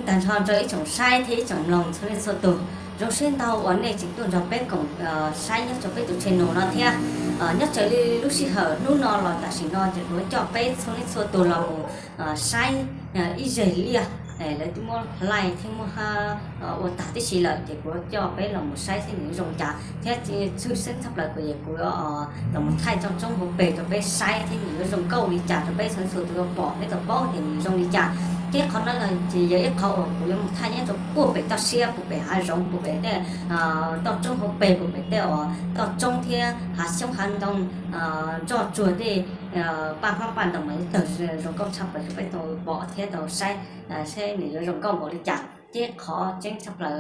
Tag nrho rau ib tsoom saib thiab ib tsoom mloog txhua leej txhua tus, zoo siab ntau uas nej tseem tuaj nrog peb koom saib nyob rau peb tus channel no thiab. Nyob raws li lub sij hawm hnub no los tam sim no ces kuv yuav coj peb txhua leej txhua tus los mus saib ib zeg liaj. Lawv twb muab hlais thiab muab ua tag tib si lawm ces kuv yuav coj peb los mus saib thiab nws zoo li cas thiab tshwj xeeb tshaj plaws kuv es kuv yuav tau mus thaij toj roob hauv pes rau peb saib thiab nws yuav zoo nkauj li cas rau peb txhua leej txhua tus tau pom thiab tau paub tias nws zoo li cas. Thiab qhov no ces yog ib qhov uas kuv yuav mus thaij nyob rau puag pem toj siab, puag pem hav zoov, puag pem tej toj roob hauv pes, puag pem tej uas toj roob thiab hav xyoob hav ntoo, nroj tsuag tej paj hmab paj ntoo mas yeej tawg zoo nkauj tshaj plaws rau peb tau pom thiab tau saib seb nws yuav zoo nkauj npaum li cas. Thiab qhov tseeb tshaj plaws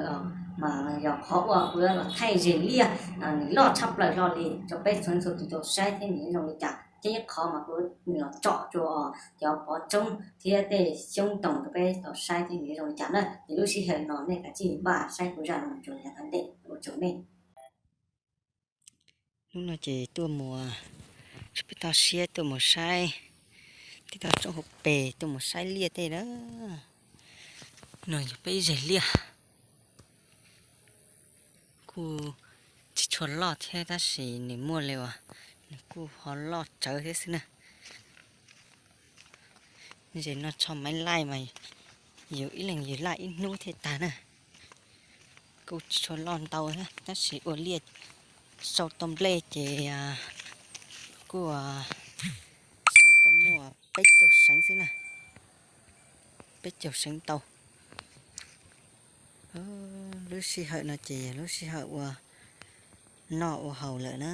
mas yog qhov uas kuv yuav los thaij zeg liaj, nws loj tshaj plaws hlo li rau peb txhua leej txhua tus tau saib thiab nws yuav zoo li cas. Thiab ib qhov mas kuv los tsom rau cov pov roob thiab tej xyoob ntoo rau peb tau saib thiab nws yuav zoo li cas na. Ces lub sij hawm no nej kav tsij npaj saib kuv zaj no mus txog yav tom ntej, ua tsaug nej. Hnub no ces tuaj mus tsuas peb toj siab tuaj mus saib tej toj roob hauv pes, tuaj mus saib liaj tej na. No yog peb ib zeg liaj, kuj tsis tshua loj thiab tab sis nws muaj li uas nws kuj ho loj tsawv thiab xwb na. Zeg no tsho maiv laij mas yus ib leeg yus laj ib hnub thiaj tag na. Kuj tsis tshua loj ntau thiab tab sis ua liaj sau tau nplej ces kuj sau tau muaj peb caug seev xwb na, peb caug seev tau. Lub sij hawm no ces yog lub sij hawm ua noj ua haus lawm na.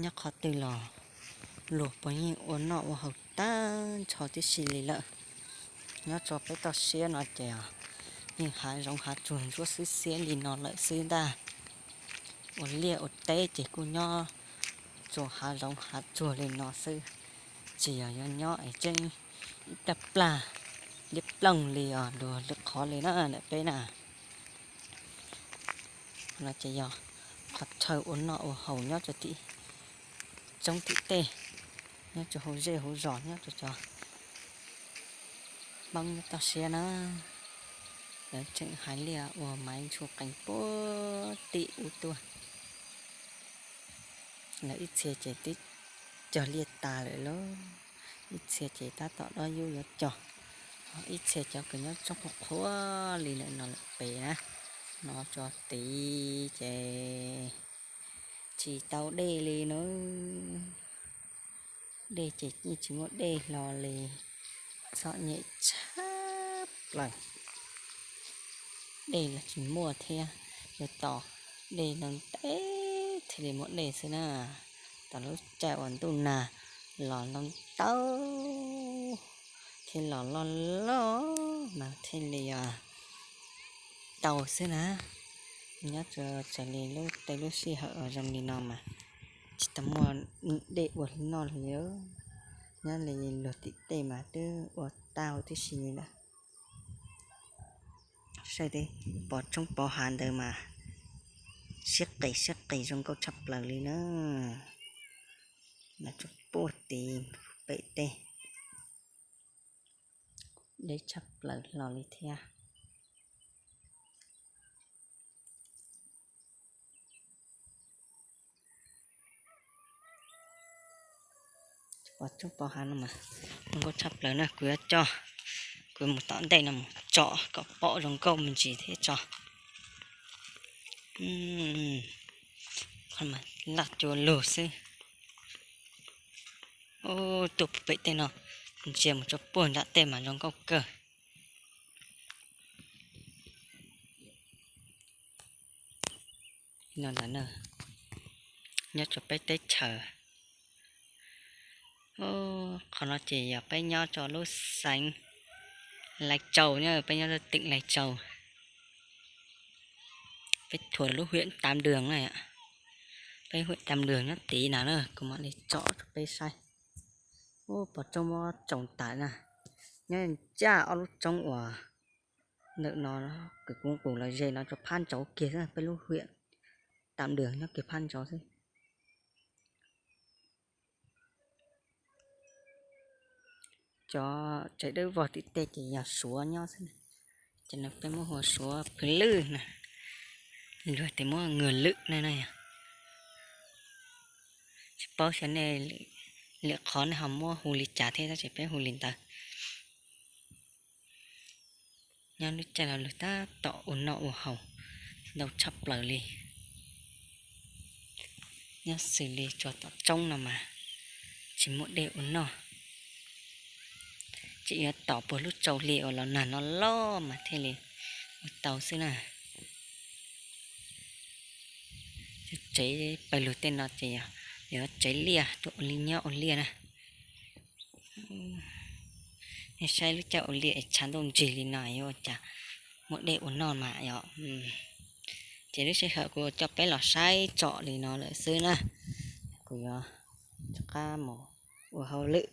Nyob qhov twg los luag puav yeej ua noj ua haus tag nrho tib si li lawm. Nyob rau peb toj siab no ces yeej hav zoov hav tsuag ntsuab xwb xiab li no lawm xwb ntag. Ua liaj ua teb ces kuj nyob rau hav zoov hav tsuag li no xwb, tsis yog yuav nyob es tseeb ib plag plag liab ploog li os luag li qhov li na ntawm peb na. No ces yog qhov chaw ua noj ua haus nyob rau tim roob tim tej, nyob rau hauv zej hauv zos, nyob rau cov poob nyob toj siab na. Lawv tseem hais liaj ua maiv ntshua qees puag tim ub tuaj. Lawv ib txhia ces twb cog liaj tas lawm lauj, ib txhia ces tab tom dob yub yuav cog, ho ib txhia cov kws nyob roob qhuav qhuav li ntawm no lawm pem na, no tso tid ces tsis tau dej li na. Dej ces yeej tsis muaj dej hlo li, txom nyem tshaj plaws. Dej los tsis muaj thiab, yuav tos dej no ntev thiaj li muaj dej xwb na. Tos lub caij uas ntuj nag los ntau ntau thiab los loj loj mas thiaj li tau xwb na. Nyob raws li lub tej lub sij hawm uas zoo li no mas tsis tau muaj dej ua li noj li. Nyob li luag tim tej mas twb ua tau tib si li lawm. Saib tej pov tshoob pov hav ntawd mas siab qis siab qis zoo nkauj tshaj plaws li na. Mas tsuas puag tid pem tej deb tshaj plaws hlo li thiab. Pov tshoob pov hav no mas zoo nkauj tshaj plaws na. Kuv yuav coj, kuv mus tom ntej no mus tsom kom pom zoo nkauj me ntsis thiab tso. Qhov mas laj cua lug xwb. Tuaj pem tej no, ntsia mus tso puag nram tej mas zoo nkauj kawg. No ntawd na, nyob rau peb teb chaws. Qhov no ces yog peb nyob rau lub xeev Lais Tsaus, peb nyob rau teem Lais Tsaus. Peb thuam lub huyện Tam Đường na, peb huyện Tam Đường nyob tid na, kuv mam li tsom rau peb saib. Ub, pov roob muab tsaus tas na, nyob ncaj ob lub roob uas ntawm no, kws kuv nqus los ze no rau phab ntsaud kiag xwb, peb lub huyện Tam Đường nyob kiag phab ntsaud xwb. Cov tsev dawb vog tim tej ces yog suav nyob xwb. Ces no peb muab hu ua suav phwv lwj na, luag tias muab ngwg lwj na no yog. Tsis paub xyov nej lwm qhov nej ho muab hu li cas thiab tab sis peb hu li ntawd. Nyob lub caij no luag tab tom ua noj ua haus ntau tshaj plaws li. Nyob xws li tsuas tom tsoob no mas tsis muaj dej ua noj, tseem yuav tom puag lub tsau hli uas los nag no loj mas thiaj li ua tau xwb na. Tsev pawg lug tej no ces yog yuav tsev liaj tuaj ua li nyob ua liaj na. Nej saib lub caij ua liaj es tshav ntuj ntsig li no yuav ua cas muaj dej ua noj mas yom. Ces lub sij hawm kuv coj peb los saib tsom li no lawm xwb na, kuv yuav rov qab mus ua hauj lwm.